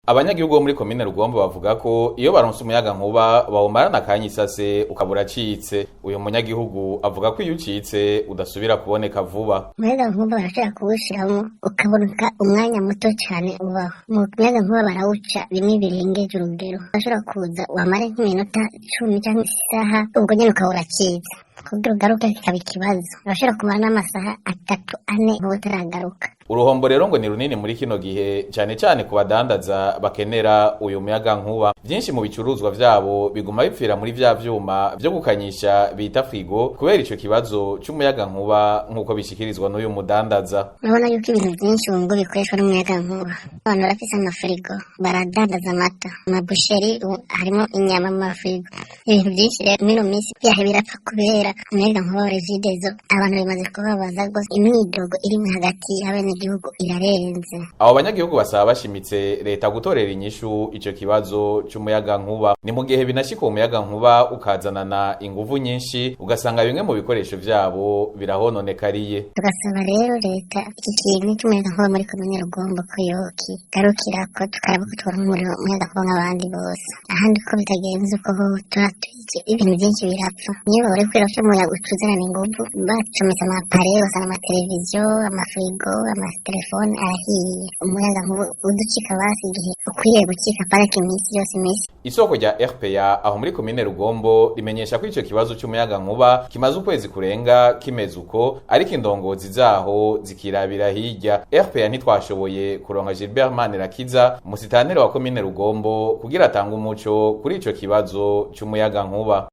Abanyagihugu bo muri komine Rugombo bavuga ko iyo baronse umuyaga nkuba bawumarana akanya isase ukaba uracitse. Uyu munyagihugu avuga ko iyo ucitse udasubira kuboneka vuba. Umuyaga nkuba barashobora kuwushiramo ukaboneka umwanya muto cyane ubaho. Umuyaga nkuba barawuca bimwe birengeje urugero, urashobora kuza wamara nk'iminota 10 cyangwa isaha, ubwo nyine ukaba uracitse. Kugira ugaruke kikaba ikibazo, urashobora kumara n'amasaha 3, 4 uba utaragaruka. Uruhombo rero ngo ni runini muri kino gihe, cyane cyane ku badandaza bakenera uyu muyaga nkuba. Byinshi mu bicuruzwa vyabo biguma bipfira muri vya vyuma vyo gukanyisha bita frigo kubera ico kibazo c'umuyaga nkuba, nk'uko bishikirizwa n'uyu mudandaza. Urabona yuko ibintu byinshi ubu ngo bikoreshwa n'umuyaga nkuba. Abantu barafise amafirigo, baradandaza amata, amabusheri, ubu harimo inyama mu mafirigo. Ibintu byinshi rero muri ino minsi byahe birapfa kubera umuyaga nkuba wa Regideso. Abantu bimaze kubabaza rwose, imyidogo iri hagati y'abenegihugu irarenze. Abo banyagihugu basaba bashimitse leta gutorera inyishu ico kibazo c'umuyaga nkuba. Ni mu gihe binashika uwo muyaga nkuba ukazanana inguvu nyinshi, ugasanga bimwe mu bikoresho vyabo birahononekariye. Tugasaba rero leta iki kintu cy'umuyaga nkuba muri komine Rugombo ko yokigarukira, ko tukaraba ko tubona umuriro, umuyaga nkuba nk'abandi bose. Ahandi ko bitagenze uko ho turatwike, ibintu byinshi birapfa. Niyo babure kubera ko umuyaga ucuzanana inguvu, bacometse amapare, usanga amateleviziyo, amafirigo, amatelefone arahiye. Umuyaga nkuba uducika basi igihe ukwiye gucika, parike iminsi yose iminsi. Isoko rya RPA aho muri komine Rugombo rimenyesha ko ico kibazo c'umuyaga nkuba kimaze ukwezi kurenga kimeze uko, ariko indongozi zaho zikirabira hirya. RPA ntitwashoboye kuronka Gilbert Manirakiza, musitanere wa komine Rugombo, kugira atange umuco kuri ico kibazo c'umuyaga nkuba.